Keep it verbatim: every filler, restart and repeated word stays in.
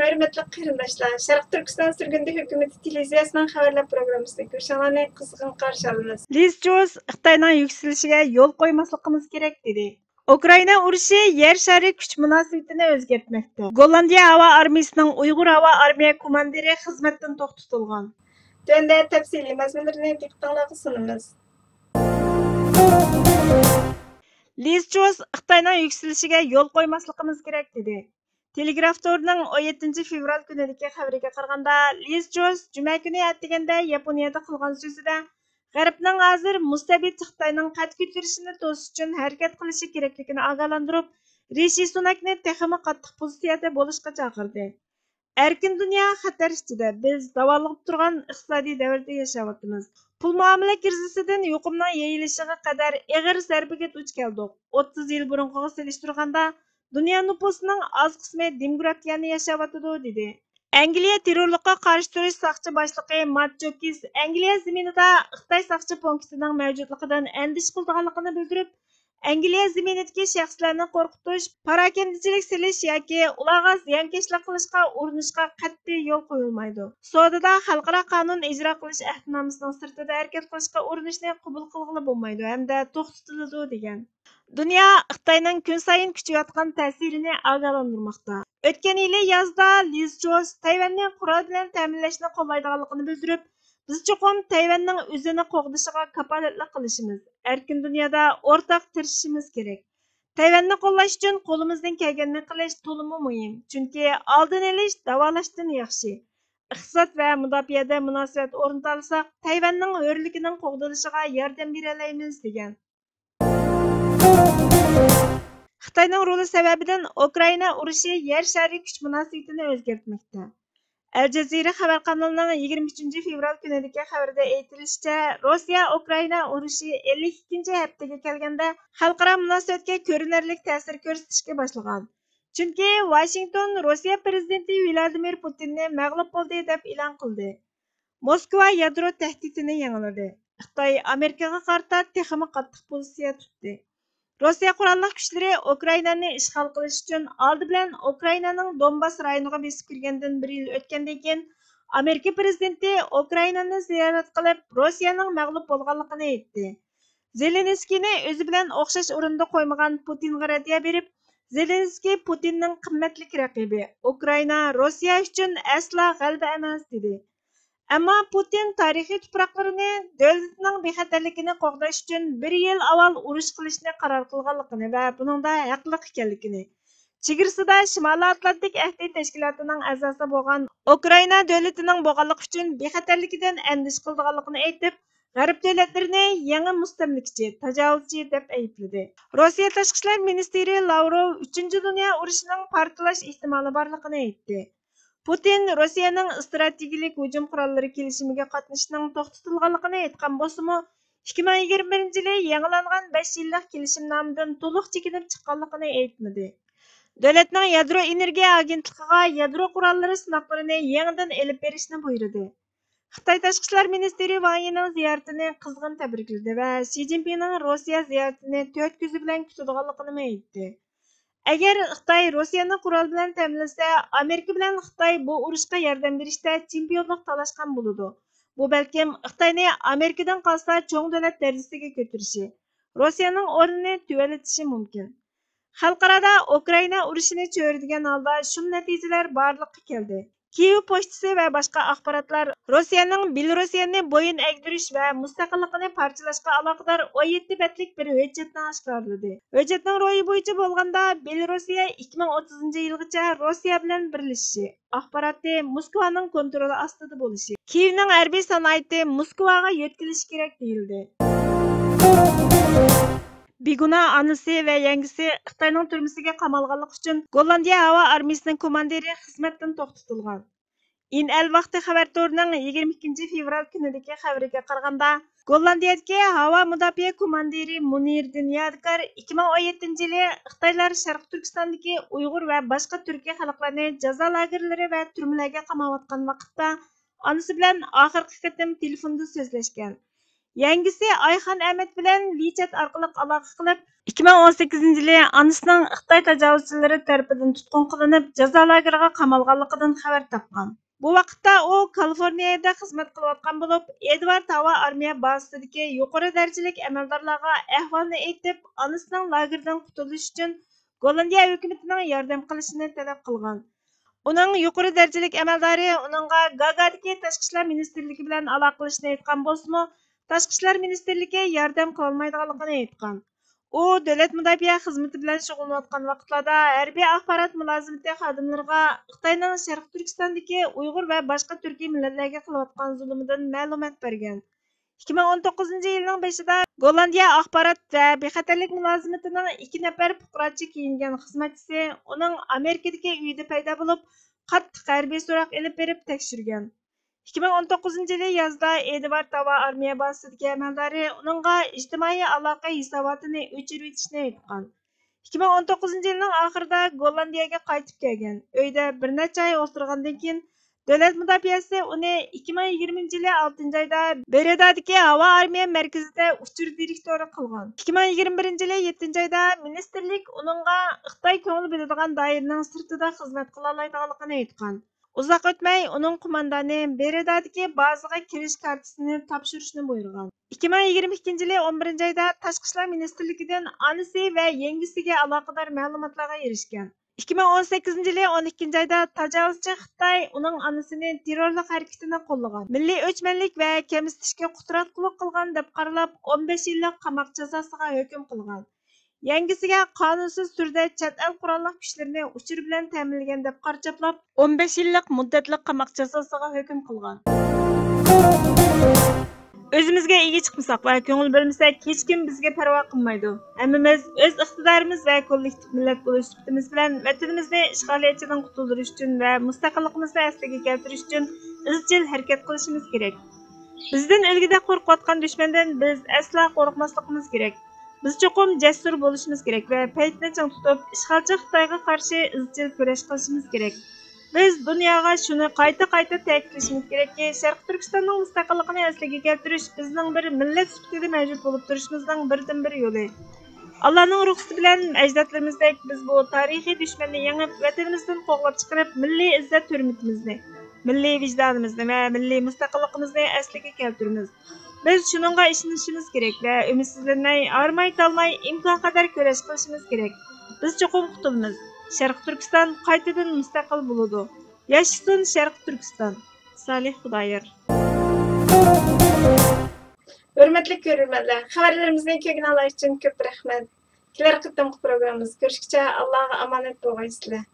ھۆرمەتلىك قېرىنداشلار، شەرقىي تۈركىستان سۈرگۈندە ھۆكۈمىتى تېلېۋىزىيەسىنىڭ خەۋەرلەر پروگراممىسىنى كۆرۈشۈڭلارنى قىزغىن قارشى ئالىمىز. لىز جوس خىتاينىڭ يۈكسىلىشىگە يول قويماسلىقىمىز كېرەك، دېدى. ئۇكرائىنا ئۇرۇشى يەر شارى كۈچ مۇناسىۋىتىنى ئۆزگەرتمەكتە. گوللاندىيە ھاۋا ئارمىيىسىنىڭ ئۇيغۇر ھاۋا ئارمىيە كوماندىرى خىزمەتتىن توختىتىلغان. تۆۋەندە تەپسىلىي مەزمۇنلىرىنى دىققىتىڭلارغا سۇنىمىز. لىز جوس خىتاينىڭ يۈكسىلىشىگە يول قويماسلىقىمىز كېرەك، دېدى. تېلېگراف تورىنىڭ ئون يەتتىنچى فېۋرال كۈنىدىكى خەۋىرىگە قارىغاندا، لىز جوس جۈمە كۈنى ئەتىگەندە ياپونىيەدە قىلغان سۆزىدە، غەربنىڭ ھازىر مۇستەبىت خىتاينىڭ قەد كۆتۈرۈشىنى توسۇش ئۈچۈن ھەرىكەت قىلىشى كېرەكلىكىنى ئاگاھلاندۇرۇپ، رىشى سۇناكنى تېخىمۇ قاتتىق پوزىتسىيەدە بولۇشقا چاقىردى. ئەركىن دۇنيا خەتەر ئىچىدە، بىز داۋالغۇپ تۇرغان ئىقتىسادىي دەۋردە ياشاۋاتىمىز. پۇل مۇئامىلە كىرىزىسىدىن يۇقۇمنىڭ يېيىلىشىغا قەدەر ئېغىر زەربىگە دۇچ كەلدۇق. ئوتتۇز يىل بۇرۇنقىغا سېلىشتۇرغاندا، دۇنيا نوپۇسىنىڭ ئاز قىسمى دېموكراتىيەنى ياشاۋاتىدۇ، دېدى. ئەنگلىيە تېررورلۇققا قارشى تۇرۇش ساقچى باشلىقى مات جوكىس ئەنگلىيە زېمىنىدا خىتاي ساقچى پونكىتىنىڭ مەۋجۇتلۇقىدىن ئەندىشە قىلىدىغانلىقىنى بىلدۈرۈپ، ئەنگلىيە زېمىنىدىكى شەخسلەرنى قورقۇتۇش، پاراكەندىچىلىك سېلىش ياكى ئۇلارغا زىيانكەشلىك قىلىشقا ئۇرۇنۇشقا قەتئىي يول قويۇلمايدۇ. سودىدا خەلقئارا قانۇن ئىجرا قىلىش ئەھدىنامىسىنىڭ سىرتىدا ھەرىكەت قىلىشقا ئۇرۇنۇشنى قوبۇل قىلغىلى بولمايدۇ ھەمدە توختىتىلىدۇ، دېگەن. دۇنيا خىتاينىڭ كۈنسايىن كۈچىيىۋاتقان تەسىرىنى ئاگاھلاندۇرماقتا. ئۆتكەن يىلى يازدا لىز جوس تەيۋەننى قورال بىلەن تەمىنلەشنى قوللايدىغانلىقىنى بىلدۈرۈپ، بىز چوقۇم تەيۋەننىڭ ئۆزىنى قوغدىشىغا كاپالەتلىك قىلىشىمىز، ئەركىن دۇنيادا ئورتاق تىرىشىشىمىز كېرەك. تەيۋەننى قوللاش ئۈچۈن قولىمىزدىن كەلگەننى قىلىش تولىمۇ مۇھىم، چۈنكى ئالدىنى ئېلىش داۋالاشتىن ياخشى. ئىقتىساد ۋە مۇداپىئەدە مۇناسىۋەت ئورنىتالىساق، تەيۋەننىڭ ھۆرلۈكىنىڭ قوغدىلىشىغا ياردەم بېرەلەيمىز، دېگەن. خىتاينىڭ رولى سەۋەبىدىن ئۇكرائىنا ئۇرۇشى يەر شارى كۈچ مۇناسىۋىتىنى ئۆزگەرتمەكتە. ئەل جەزىرە خەۋەر قانىلىنىڭ يىگىرمە ئۈچىنچى فېۋرال كۈنىدىكى خەۋىرىدە ئېيتىلىشىچە، روسىيە ئۇكرائىنا ئۇرۇشى ئەللىك ئىككىنچى ھەپتىگە كەلگەندە خەلقئارا مۇناسىۋەتكە كۆرۈنەرلىك تەسىر كۆرسىتىشكە باشلىغان. چۈنكى ۋاشىنگتون روسىيە پىرېزىدېنتى ۋلادىمىر پۇتىننى مەغلۇپ بولدى دەپ ئېلان قىلدى. موسكۋا يادرو تەھدىتىنى يېڭىلىدى. خىتاي ئامېرىكىغا قارىتا تېخىمۇ قاتتىق پوزىتسىيە تۇتتى. روسىيە قوراللىق كۈچلىرى ئۇكرائىنانى ئىشغال قىلىش ئۈچۈن ئالدى بىلەن ئۇكرائىنانىڭ دونباس رايونىغا بېسىپ كىرگەندىن بىر يىل ئۆتكەندىن كېيىن، ئامېرىكا پىرېزىدېنتى ئۇكرائىنانى زىيارەت قىلىپ، روسىيەنىڭ مەغلۇپ بولغانلىقىنى ئېيتتى. زېلېنسكىينى ئۆزى بىلەن ئوخشاش ئورۇندا قويمىغان پۇتىنغا رەددىيە بېرىپ، زېلېنسكىي پۇتىننىڭ قىممەتلىك رەقىبى، ئۇكرائىنا روسىيە ئۈچۈن ئەسلا غەلىبە ئەمەس، دېدى. ئەمما پۇتىن تارىخىي تۇپراقلىرىنى، دۆلىتىنىڭ بىخەتەرلىكىنى قوغداش ئۈچۈن بىر يىل ئاۋۋال ئۇرۇش قىلىشنى قارار قىلغانلىقىنى ۋە بۇنىڭدا ھەقلىق ئىكەنلىكىنى، چېگرىسىدا شىمالىي ئاتلانتىك ئەھدى تەشكىلاتىنىڭ ئەزاسى بولغان ئۇكرائىنا دۆلىتىنىڭ بولغانلىقى ئۈچۈن بىخەتەرلىكىدىن ئەندىشە قىلىدىغانلىقىنى ئېيتىپ، غەرب دۆلەتلىرىنى يېڭى مۇستەملىكىچى، تاجاۋۇزچى دەپ ئەيىبلىدى. روسىيە تاشقى ئىشلار مىنىستىرى لاۋروۋ ئۈچىنچى دۇنيا ئۇرۇشىنىڭ پارتلاش ئېھتىمالى بارلىقىنى ئېيتتى. پۇتىن روسىيەنىڭ ئىستراتېگىيىلىك ھۇجۇم قوراللىرى كېلىشىمىگە قاتنىشىشنىڭ توختىتىلغانلىقىنى ئېيتقان بولسىمۇ، ئىككى مىڭ يىگىرمە بىرىنچى يىلى يېڭىلانغان بەش يىللىق كېلىشىمنامىدىن تولۇق چېكىنىپ چىققانلىقىنى ئېيتمىدى. دۆلەتنىڭ يادرو ئېنېرگىيە ئاگېنتلىقىغا يادرو قوراللىرى سىناقلىرىنى يېڭىدىن ئېلىپ بېرىشنى بۇيرۇدى. خىتاي تاشقى ئىشلار مىنىستىرى ۋاڭ يىنىڭ زىيارىتىنى قىزغىن تەبرىكلىدى ۋە شى جىنپىڭنىڭ روسىيە زىيارىتىنى تۆت كۆزى بىلەن كۈتىدىغانلىقىنىمۇ ئېيتتى. ئەگەر خىتاي روسىيەنى قورال بىلەن تەمىنلىسە، ئامېرىكا بىلەن خىتاي بۇ ئۇرۇشقا ياردەم بېرىشتە چېمپىيونلۇق تالاشقان بولىدۇ. بۇ بەلكىم خىتاينى ئامېرىكىدىن قالسا چوڭ دۆلەت دەرىجىسىگە كۆتۈرۈشى، روسىيەنىڭ ئورنىنى تۆۋەنلىتىشى مۇمكىن. خەلقئارادا ئۇكرائىنا ئۇرۇشىنى چۆرىدىگەن ھالدا شۇم نەتىجىلەر بارلىققا كەلدى. كىيېۋ پوچتىسى ۋە باشقا ئاخباراتلار روسىيەنىڭ بېلوروسىيەنى بويۇن ئەگدۈرۈش ۋە مۇستەقىللىقىنى پارچىلاشقا ئالاقىدار ئون يەتتە بەتلىك بىر ھۆججەتنى ئاشكارىلىدى. ھۆججەتنىڭ روھى بويىچە بولغاندا، بېلوروسىيە ئىككى مىڭ ئوتتۇزىنچى يىلغىچە روسىيە بىلەن بىرلىشىشى، ئاخباراتى موسكۋانىڭ كونترولى ئاستىدا بولۇشى، كىيېۋنىڭ ھەربىي سانائىتى موسكۋاغا يۆتكىلىشى كېرەك دېيىلدى. بىگۇناھ ئانىسى ۋە يەڭگىسى خىتاينىڭ تۈرمىسىگە قامالغانلىقى ئۈچۈن گوللاندىيە ھاۋا ئارمىيىسىنىڭ كوماندىرى خىزمەتتىن توختىتىلغان. ئىن ئەل ۋاقتى خەۋەر تورىنىڭ يىگىرمە ئىككىنچى فېۋرال كۈنىدىكى خەۋىرىگە قارىغاندا، گوللاندىيەدىكى ھاۋا مۇداپىئە كوماندىرى مۇنىردىن يادىكار ئىككى مىڭ ئون يەتتىنچى يىلى خىتايلار شەرقىي تۈركىستاندىكى ئۇيغۇر ۋە باشقا تۈركىي خەلقلەرنى جازا لاگېرلىرى ۋە تۈرمىلەرگە قاماۋاتقان ۋاقىتتا ئانىسى بىلەن ئاخىرقى قېتىم تېلېفوندا سۆزلەشكەن. يەڭگىسى ئايخان ئەمەت بىلەن ۋىچەت ئارقىلىق ئالاقە قىلىپ، ئىككى مىڭ ئون سەككىزىنچى يىلى ئانىسىنىڭ خىتاي تاجاۋۇزچىلىرى تەرىپىدىن تۇتقۇن قىلىنىپ، جازا لاگېرىغا قامالغانلىقىدىن خەۋەر تاپقان. بۇ ۋاقىتتا ئۇ كالىفورنىيەدە خىزمەت قىلىۋاتقان بولۇپ، ئېدۋارد ھاۋا ئارمىيە بازىسىدىكى يۇقىرى دەرىجىلىك ئەمەلدارلارغا ئەھۋالنى ئېيتىپ، ئانىسىنىڭ لاگېردىن قۇتۇلۇشى ئۈچۈن گوللاندىيە ھۆكۈمىتىنىڭ ياردەم قىلىشىنى تەلەپ قىلغان. ئۇنىڭ يۇقىرى دەرىجىلىك ئەمەلدارى ئۇنىڭغا گاگادىكى تاشقى ئىشلار مىنىستىرلىكى بىلەن ئالاقىلىشىشنى ئېيتقان بولسىمۇ، تاشقى ئىشلار مىنىستىرلىكى ياردەم قىلالمايدىغانلىقىنى ئېيتقان. ئۇ دۆلەت مۇداپىئە خىزمىتى بىلەن شۇغۇللىنىۋاتقان ۋاقىتلاردا ھەربىي ئاخبارات مۇلازىمىتى خادىملىرىغا خىتاينىڭ شەرقىي تۈركىستاندىكى ئۇيغۇر ۋە باشقا تۈركىي مىللەتلەرگە قىلىۋاتقان زۇلۇمىدىن مەلۇمات بەرگەن. ئىككى مىڭ ئون توققۇزىنچى يىلنىڭ بېشىدا گوللاندىيە ئاخبارات ۋە بىخەتەرلىك مۇلازىمىتىنىڭ ئىككى نەپەر پۇقراچە كىيىنگەن خىزمەتچىسى ئۇنىڭ ئامېرىكىدىكى ئۆيىدە پەيدا بولۇپ، قاتتىق ھەربىي سوراق ئېلىپ بېرىپ تەكشۈرگەن. ئىككى مىڭ ئون توققۇزىنچى يىلى يازدا ئېدۋارد ھاۋا ئارمىيە بازىسىدىكى ئەمەلدارى ئۇنىڭغا ئىجتىمائىي ئالاقە ھېساباتىنى ئۆچۈرۈۋېتىشنى ئېيتقان. ئىككى مىڭ ئون توققۇزىنچى يىلنىڭ ئاخىرىدا گوللاندىيەگە قايتىپ كەلگەن. ئۆيدە بىر نەچچە ئاي ئولتۇرغاندىن كېيىن، دۆلەت مۇداپىئەسى ئۇنى ئىككى مىڭ يىگىرمىنچى يىلى ئالتىنچى ئايدا بېرېدادىكى ھاۋا ئارمىيە مەركىزىدە ئۇچۇر دىرېكتورى قىلغان. ئىككى مىڭ يىگىرمە بىرىنچى يىلى يەتتىنچى ئايدا مىنىستىرلىك ئۇنىڭغا خىتاي كۆڭۈل بۆلىدىغان دائىرىنىڭ سىرتىدا خىزمەت قىلالايدىغانلىقىنى ئېيتقان. ئۇزاق ئۆتمەي ئۇنىڭ قوماندانى بېرېدادىكى بازىغا كىرىش كارتىسىنى تاپشۇرۇشنى بۇيرۇغان. ئىككى مىڭ يىگىرمە ئىككىنچى يىلى ئون بىرىنچى ئايدا تاشقى ئىشلار مىنىستىرلىكىدىن ئانىسى ۋە يەڭگىسىگە ئالاقىدار مەلۇماتلارغا ئېرىشكەن. ئىككى مىڭ ئون سەككىزىنچى يىلى ئون ئىككىنچى ئايدا تاجاۋۇزچى خىتاي ئۇنىڭ ئانىسىنى تېررورلۇق ھەرىكىتىنى قوللىغان، مىللىي ئۆچمەنلىك ۋە كەمسىتىشكە قۇتراتقۇلۇق قىلغان دەپ قارىلاپ، ئون بەش يىللىق قاماق جازاسىغا ھۆكۈم قىلغان. يەڭگىسىگە قانۇنسىز تۈردە چەت ئەل قوراللىق كۈچلىرىنى ئۇچۇر بىلەن تەمىنلىگەن دەپ قارا چاپلاپ، ئون بەش يىللىق مۇددەتلىك قاماق جازاسىغا ھۆكۈم قىلغان. ئۆزىمىزگە ئىگە چىقمىساق ۋە كۆڭۈل بۆلمىسەك، ھېچكىم بىزگە پەرۋا قىلمايدۇ. ھەممىمىز ئۆز ئىقتىدارىمىز ۋە كوللېكتىپ مىللەت بولۇش سۈپىتىمىز بىلەن ۋەتىنىمىزنى ئىشغالىيەتچىدىن قۇتۇلدۇرۇش ئۈچۈن ۋە مۇستەقىللىقىمىزنى ئەسلىگە كەلتۈرۈش ئۈچۈن ئىزچىل ھەرىكەت قىلىشىمىز كېرەك. بىزدىن ئۆلگۈدەك قورقۇۋاتقان دۈشمەندىن بىز ئەسلا قورقماسلىقىمىز كېرەك. بىز چوقۇم جەسۇر بولۇشىمىز كېرەك ۋە پەيتنى چىڭ تۇتۇپ، ئىشغالچى خىتايغا قارشى ئىزچىل كۈرەش قىلىشىمىز كېرەك. بىز دۇنياغا شۇنى قايتا-قايتا تەكىتلىشىمىز كېرەككى، شەرقىي تۈركىستاننىڭ مۇستەقىللىقىنى ئەسلىگە كەلتۈرۈش بىزنىڭ بىر مىللەت سۈپىتىدە مەۋجۇت بولۇپ تۇرۇشىمىزنىڭ بىردىنبىر يولى. ئاللانىڭ رۇخسىتى بىلەن ئەجدادلىرىمىزدەك بىز بۇ تارىخىي دۈشمەننى يېڭىپ، ۋەتىنىمىزدىن قوغلاپ چىقىرىپ، مىللىي ئىززەت-ھۆرمىتىمىزنى، مىللىي ۋىجدانىمىزنى ۋە مىللىي مۇستەقىللىقىمىزنى ئەسلىگە كەلتۈرىمىز. بىز شۇنىڭغا ئىشىنىشىمىز كېرەك ۋە ئۈمىدسىزلەنمەي، ھارماي-تالماي ئىمكانقەدەر كۈرەش قىلىشىمىز كېرەك. بىز چوقۇم قۇتۇلىمىز. شەرقىي تۈركىستان قايتىدىن مۇستەقىل بولىدۇ. ياشىسۇن شەرقىي تۈركىستان! سالىھ خۇدايار. ھۆرمەتلىك كۆرۈرمەنلەر، خەۋەرلىرىمىزنى كۆرگىنىڭلار ئۈچۈن كۆپ رەھمەت. كېلەر قېتىمقى پروگراممىمىزدا كۆرۈشكىچە ئاللاغا ئامانەت بولغايسىلەر.